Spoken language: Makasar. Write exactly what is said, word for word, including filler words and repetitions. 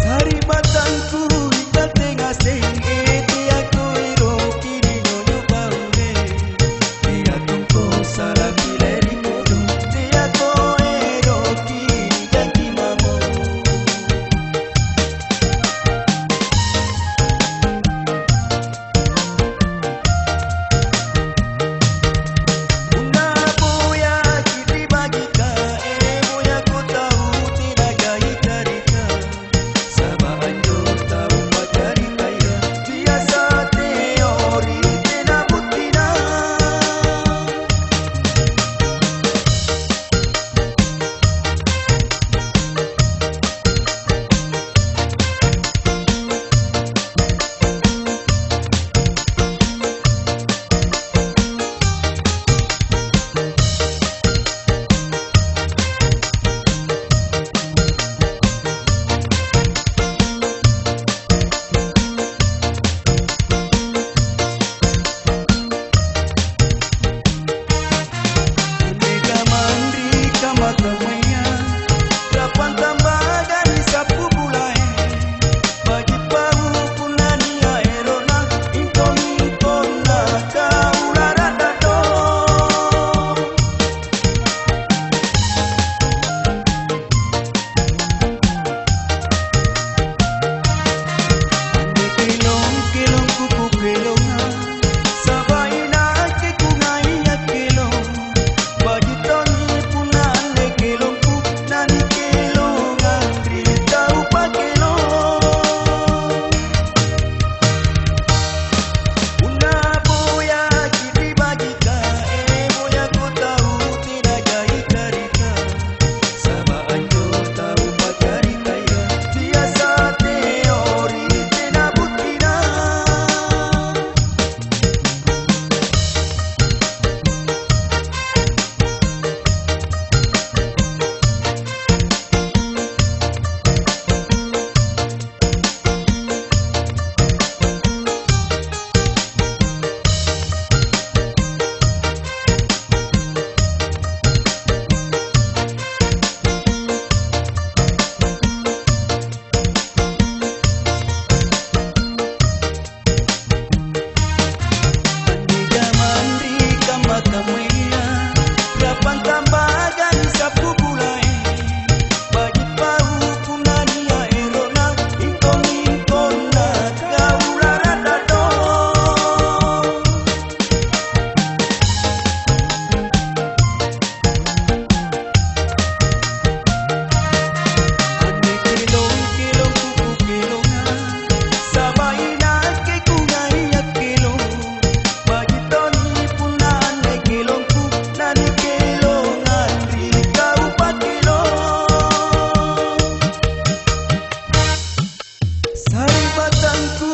Sari'battangku, ikatte ngaseng, eh, teako eroki ninunyu baune. Teako sala pile ri kodong, teako eroki nijanji mamo. Punna boyaki ri bagika, eh, boyako tau tena gaika-gaika. Saba' anjo tau paccaritaya biasa teori, tena buttina. Anne kamang ri kamma-kammaya, rapang tambagang sappu bulae, baji' pau punna nia' ero'na, ingkong-ingkonna kau lara'dado. Anne kelong-kelongku kukelonga, saba' inakke kungaia kelong. Baji' tongi punna anne kelongku nanikelongang ri tau pakelong. Punna boyaki ri bajika, eh, boyako tau tena gaika-gaika. Saba' anjo tau paccaritaya biasa teori, tena buttina. Anne jamang ri kamma-kammaya, rapang tambagang sappu bulae, baji' pau punna nia' ero'na, ingkong-ingkonna kau lara'dado. Anne kelong-kelongku kukelonga, saba' inakke kungaia kelong. Baji' tongi punna anne kelongku nanikelongang ri kau pakelong. Sari'battangku,